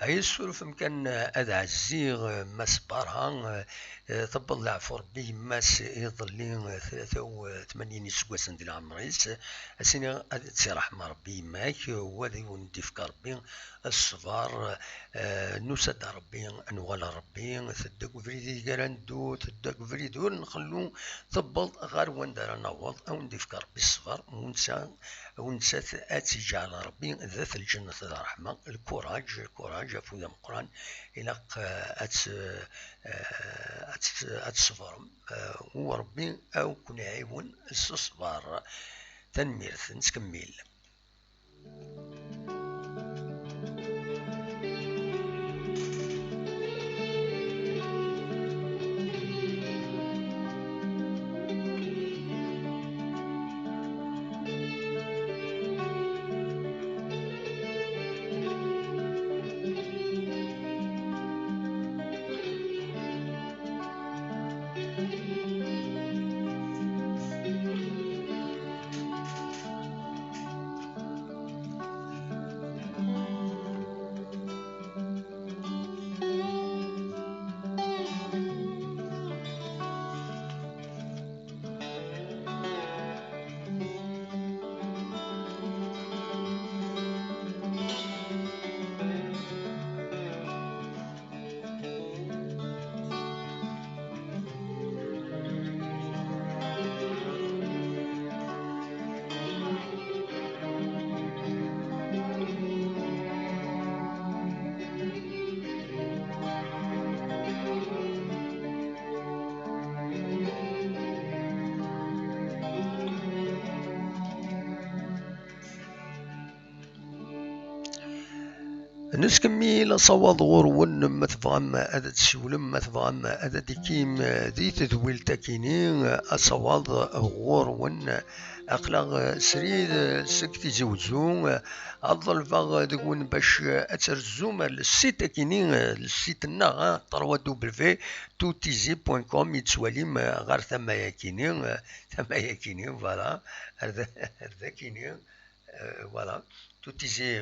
Ay, ssurfem kan ad ɛezziɣ Mass Barha, eh, tewweḍ leɛfu Rebbi yemma-s iḍelli, eh, tlata u tmanyin iseggasen di leɛmer-is. Ad s-iniɣ ad tt-iṛeḥm Rebbi yemma-k, u ad iwen-d-ifk Rebbi ṣṣber. Eh, nusa-d ar Rebbi, ad nuɣal ar Rebbi, tedda deg ubrid ideg ara neddu, tedda deg ubrid ur nxellu, tewweḍ ɣer wanda ara naweḍ, ad wen-d-ifk Rebbi ṣṣber, u netta, u nettat ad tt-iǧɛel Rebbi d at lǧennet d ṛṛeḥma. Lkuraǧ, lkuraǧ, afud ameqqran, ilaq, eh, ad tt-, eh, ad tt-, ad tṣebrem, eh, u Rebbi ad ken-iɛiwen s ṣṣber. Tanemmirt, nettkemmil. Nettkemmil asawaḍ ɣur-wen, ma tebɣam ad d-tessiwlem, ma tebɣam ad d-tikim di tedwilt akini, asawaḍ ɣur-wen. Aql-aɣ srid seg Tizi Wezzu, ad ḍelbeɣ deg-wen bac ad trezzum ar le site akini, le site-nneɣ, trois W two tizi point com, i tettwalim ɣer tama-yakini, tama-yakini, voilà, ar d-, ar dakini. Euh, voilà, two tizi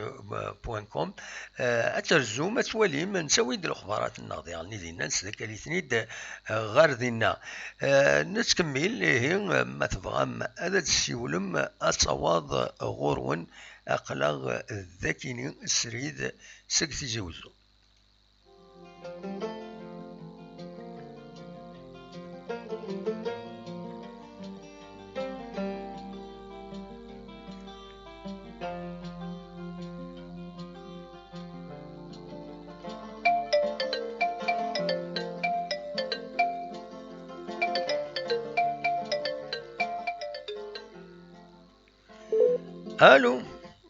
point com. Euh, ad terzum, ad twalim, nettawi-d lexbarat-nneɣ diɣen i dinna, nesdakal-iten-id, euh, ɣer dinna. Euh, nettkemmil, ihi, euh, ma tebɣam ad d-tessiwlem, asawaḍ ɣur-wen, aql-aɣ dakini srid seg Tizi Wezzu. Allô.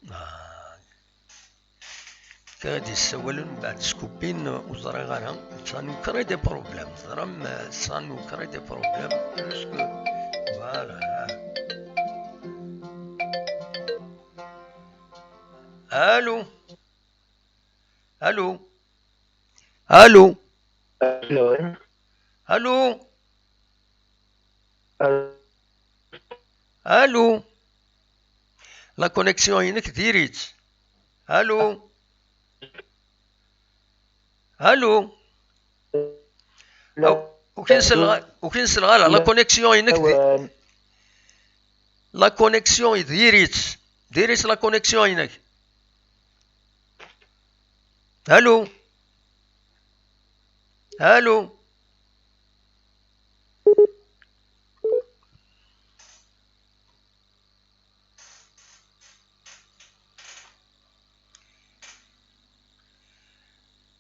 Ah. Kra d-yessawalen mbeɛd skubbin, ur ẓriɣ ara. Ça nous crée des problèmes. Teẓram, ça nous crée des problèmes. Parce que, voilà. Allô? Allô? Allô? Allô? Allô? Allô? La connexion-inek diri-tt. Allô? Allô? Aw, ur k-in-selleɣ ara, ur k-in-selleɣ ara. La connexion-inek di-, la connexion diri-tt. Diri-tt la connexion-inek. Allô? Allô?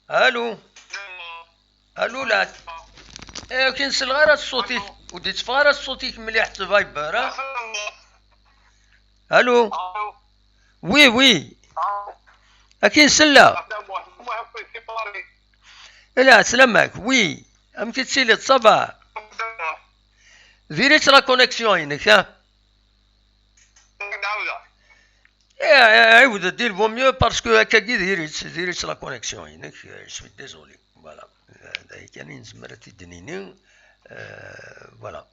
Allô? Allô, la. Eh, ur k-in-selleɣ ara ṣṣut-ik. Ur d-itteffeɣ ara ṣṣut-ik mliḥ s Viber, ha? Allô? Oui, oui. Ad k-in-selleɣ. Ala, sslam-ak. Oui. Amek i tettiliḍ? Ça va? Diri-tt la connexion-inek, ha? Eh, eh, ɛiwed-d, il vaut mieux parce que akkagi diri-tt, diri-tt la connexion-inek. Euh, je suis désolé. Voilà. Euh, d aya kan i nezmer ad t-id-nini. Euh, voilà.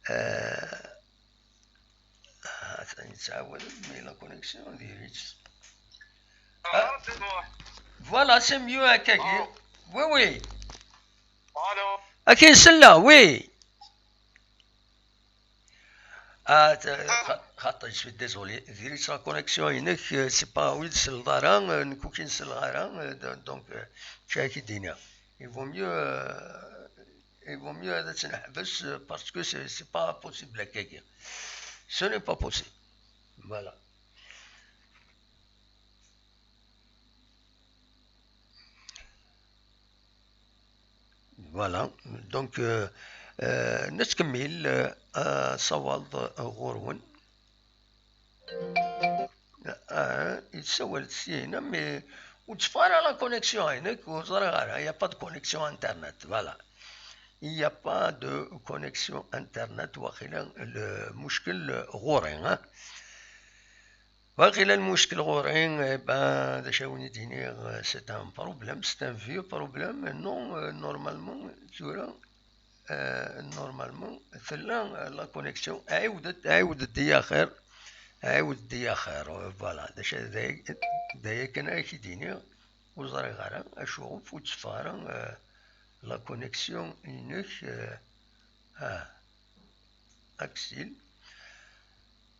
Euh, atan yettɛawad, mais la connexion diri-tt. Ah, voilà, c'est mieux akkagi. Oui, oui. Ad k-in-selleɣ, oui. Ah, t-, xa-, xaṭi, je suis désolé. Diri-tt la connexion-inek, euh, c'est pas, ur yi-d-tselleḍ ara, euh, nekk ur k-in-selleɣ ara, euh, do-, donc, euh, mačči ad k-id-iniɣ. Il vaut mieux, euh, il vaut mieux ad tt-neḥbes, euh, parce que c'est, c'est pas possible akkagi. Ce n'est pas possible. Voilà. Voilà. Donc, euh, euh, nettkemmil, euh, asawaḍ ɣur-wen. Ah, yessawal-d syin, mais ur d-teffeɣ ara la connexion-inek, ur ẓriɣ ara. Il n'y a pas de connexion internet, voilà. Il n'y a pas de connexion internet, waqila lmuckel ɣur-i, hein. Waqila lmuckel ɣur-i, eh ben, d acu ad wen-d-iniɣ, c'est un problème, c'est un vieux problème. Non, euh, normalement, tura, euh, normalement, tella, euh, la connexion. Ɛiwdet, ɛiwdet-d i axir. Ɛiwdet-d i axir. Euh, voilà. D acu, d aya, d aya kan ara k-id-iniɣ. Ur ẓriɣ ara acuɣef ur d-teffeɣ ara, euh, la connexion-inek, euh, ah. Aksil.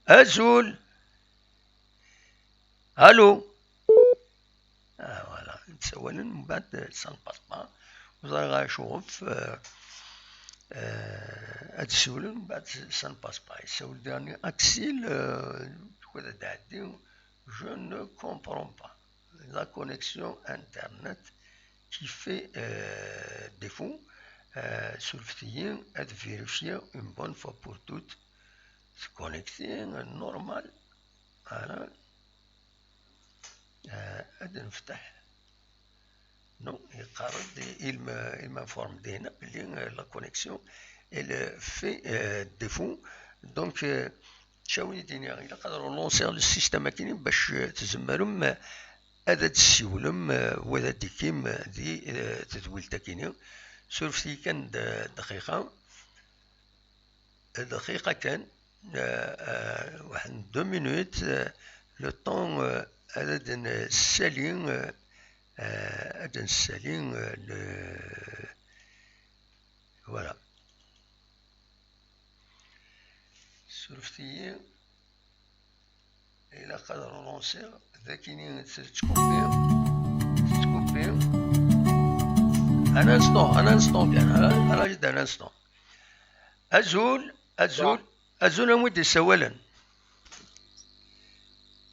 Azul. Allô. Ah, voilà. Ssawalen, mbeɛd, euh, ça ne passe pas. Ur ẓriɣ acuɣef, euh, euh, ad ssiwlen, mbeɛd ça ne passe pas. Yessawel daɣen Aksil, euh, tuɣal ad d-tɛeddi. Je ne comprends pas. La connexion internet qui fait, euh, défaut, euh, surfet-iyi ad vérifier une bonne fois pour toutes. Tconnecté, euh, normal. Voilà. Euh, ad nefteḥ. Non, yeqqar-d, il me, il m'informe dinna belli, euh, la connexion elle fait, euh, défaut. Donc, euh, Ttawin-d-ini, ilaq ad relansiɣ le système akkin bac, euh, tzemrem, euh, ad d-tessiwlem, euh, wa ad d-tikim, euh, di, euh, tedwilt akkin. Surfet-iyi kan d-, dqiqa. Dqiqa kan, euh, euh, waḥed deux minutes, euh, le temps, euh, ad d-nessali, euh, euh, ad d-nessali, euh, le, voilà. Surfet-iyi. Ilaq ad relansiɣ. D akkin tettkupi. Tettkupi. Un instant, un instant kan. Ara, ara jid un instant. Azul, azul, azul, a wi d-isawalen.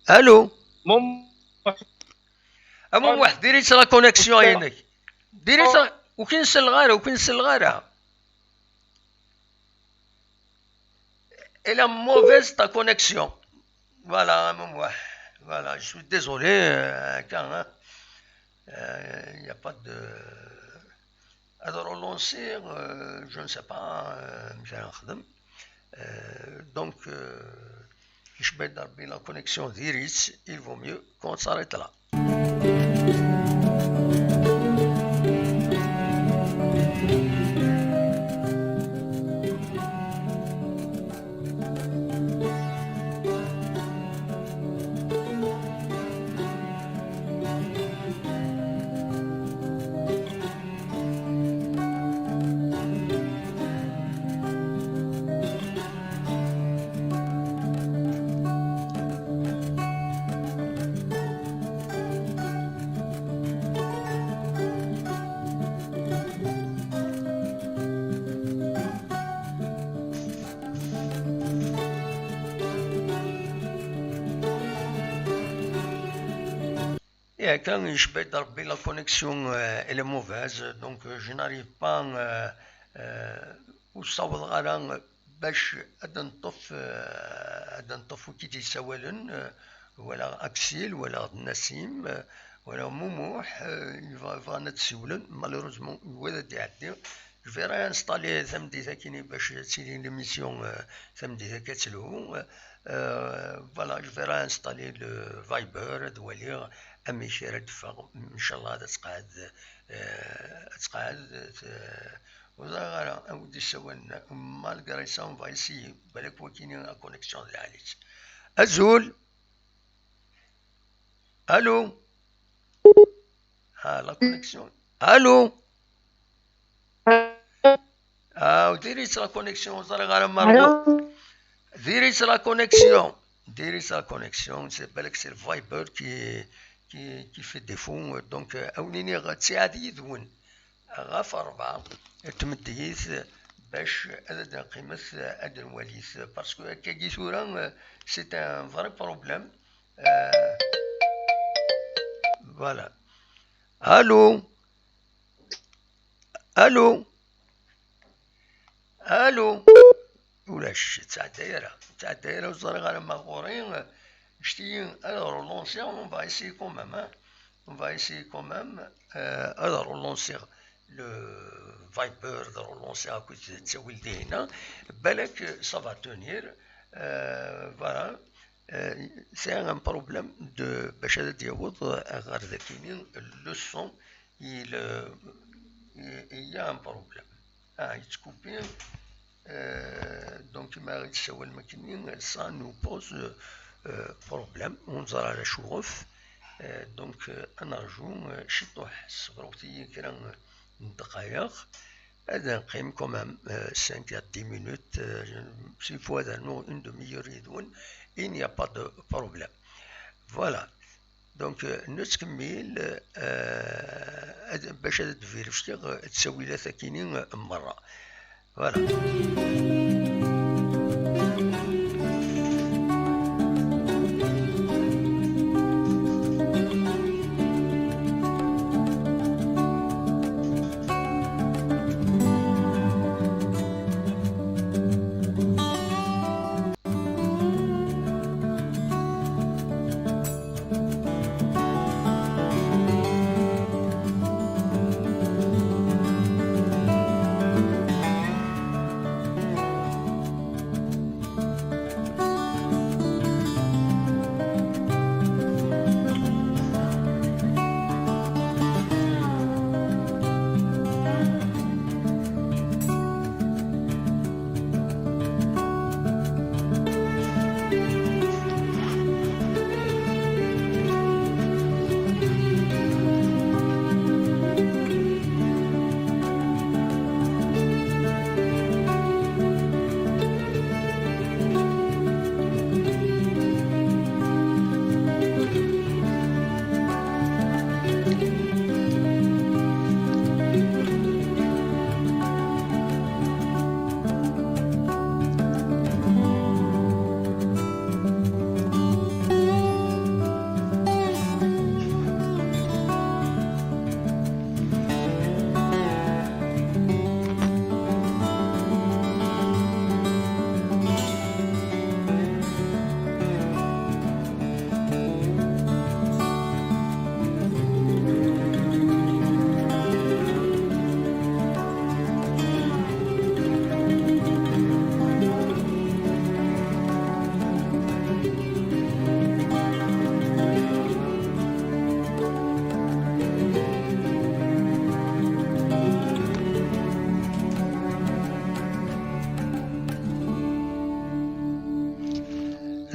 Allô? Mum-, A Mummuḥ, diri-tt la connexion-inek. Diri-tt la, ur k-in-selleɣ ara, ur k-in-selleɣ ara. Elle est mauvaise ta connexion. Voilà, Mummuḥ. Voilà, je suis désolé, euh, kan, hein. Euh, il n'y a pas de, ad relansiɣ, euh, je ne sais pas, euh, amek ara nexdem. Euh, donc, euh, Icebba-d Rebbi la connexion diri-tt, il vaut mieux qu'on s'arrête là. Et quand je pète la connexion, euh, elle est mauvaise, donc euh, je n'arrive pas, euh, euh, ur ssawḍeɣ ara bac ad neṭṭef, euh, ad neṭṭef wi k-id-yessawalen, euh, wala Aksil, wala Nassim, euh, wala Mumuḥ, euh, yebɣa-, bɣan ad d-siwlen, malheureusement, yugi ad d-iɛeddi. Je vais réinstaller tameddit-akini bac ad tili l'émission, euh, tameddit akka ad telhu. Euh, voilà, je vais réinstaller le Viber, ad waliɣ amek ara d-teffeɣ. Ncallah ad tqeɛɛed, euh, ad tqeɛɛed, euh, ur ẓriɣ ara, a wi d-yessawalen, malgré ça, on va essayer. Balak wakini la connexion d lɛali-tt. Azul! Allô? Ah, la connexion. Allô? Ah, diri-tt la connexion, ur ẓriɣ ara ma... Allô? Diri-tt la connexion. Diri-tt la connexion, c'est, balak c'est le Viber qui, qui, qui fait défaut. Donc, euh, a wen-iniɣ, ttiɛad yid-wen ɣef ṛebɛa n tmeddit bac ad d-neqqimet ad d-nwalit. Parce que akkagi tura, euh, c'est un vrai problème. Euh, voilà. Allô? Allô? Allô? Ulac, ur tettɛedday ara. Ur tettɛedday ara, ur ẓriɣ ara ma ɣur-i. Ǧǧet-iyi ad relansiɣ, on va essayer quand même, hein. On va essayer quand même, euh, ad relansiɣ le Viber, ad relansiɣ akked ttawil dihin-a. Balak, ça va tenir. Euh, voilà. Euh, c'est un problème de, bac ad d-yaweḍ ɣer dakini, le son, il, euh, il y a un problème. Ah, yettkupi. Euh, donc, ma ɣ-d-tessawalem akkenni, ça nous pose, euh, problème. Ur neẓri ara acuɣef. Euh, donc, euh, ad nerju, euh, ciṭuḥ, ṣebret-iyi kra n ddqayeq. Ad neqqim quand même, euh, cinq à dix minutes. Euh, s'il faut ad rnuɣ une demi-heure yid-wen, il n'y a pas de problème. Voilà. Donc, euh, nettkemmil, euh, ad, bac ad d-vérifier, euh, ttawilat akini, euh, merra. Voilà.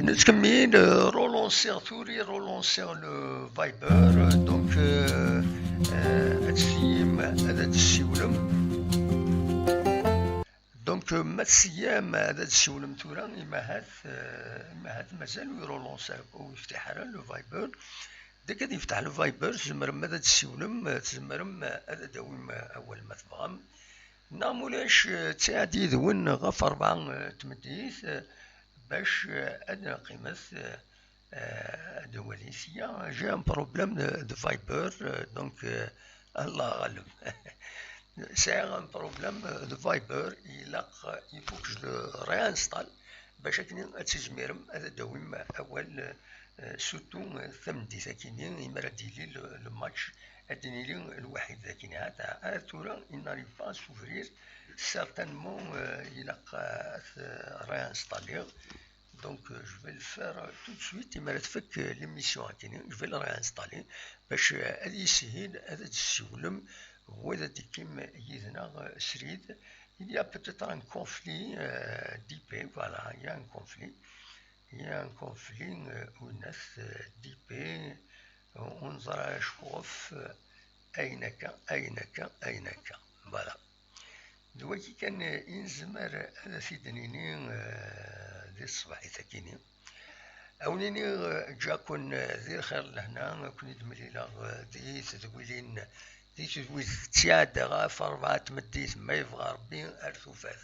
Nettkemmil, euh, relancer turi, relancer le Viber, donc, euh, euh, ad tessiyim ad d-tessiwlem. Donc, euh, ma tessiyam ad d-tessiwlem tura, imahat, euh, imahat mazal ur relancer, ur yeftiḥ ara le Viber. Deg ad yefteḥ le Viber, tzemrem ad d-tessiwlem, euh, tzemrem ad d-tawim, euh, awal ma tebɣam. Neɣ mulac, eh, ttɛad yid-wen ɣef rebɛa, eh, tmeddit, eh, bac, eh, ad neqqimet, eh, eh, ad nwali sya. J'ai un problème de, de Viber, eh, donc, eh, Allah ɣaleb. Sɛiɣ un problème, eh, de Viber, ilaq, eh, il faut que je le réinstalle, bac akken ad tizmirem ad d-tawim awal, eh, surtout, eh, tameddit akini, imi ara d-yili le, le match, ad d-nili lwaḥid akini. Ar tura, il n'arrive pas à s'ouvrir. Certainement, euh, ilaq, euh, ad t-réinstalliɣ. Donc, euh, je vais le faire, euh, tout de suite. Imi ara tfak, euh, l'émission akini, je vais le réinstaller. Bac, euh, ad yishil ad d-tessiwlem, wa ad d-ikkim yid-neɣ, euh, srid. Il y a peut-être un conflit, euh, d'I P, voilà, il y a un conflit. Il y a un conflit, euh, winat, euh, d'I P, euh, ur neẓri acu ɣef, euh, ayen akka, ayen akka, ayen akka. Voilà. D wagi kan, euh, i nezmer ad t-id-nini, euh, di tṣebḥit-akini. Ad wen-iniɣ, euh, ǧǧiɣ-ken, euh, di lxir d lehna, ad ken-id-mlileɣ, euh, di tedwilin, di tedwilt ttɛadda ɣef rebɛa tmeddit, ma yebɣa Rebbi, ar tufat.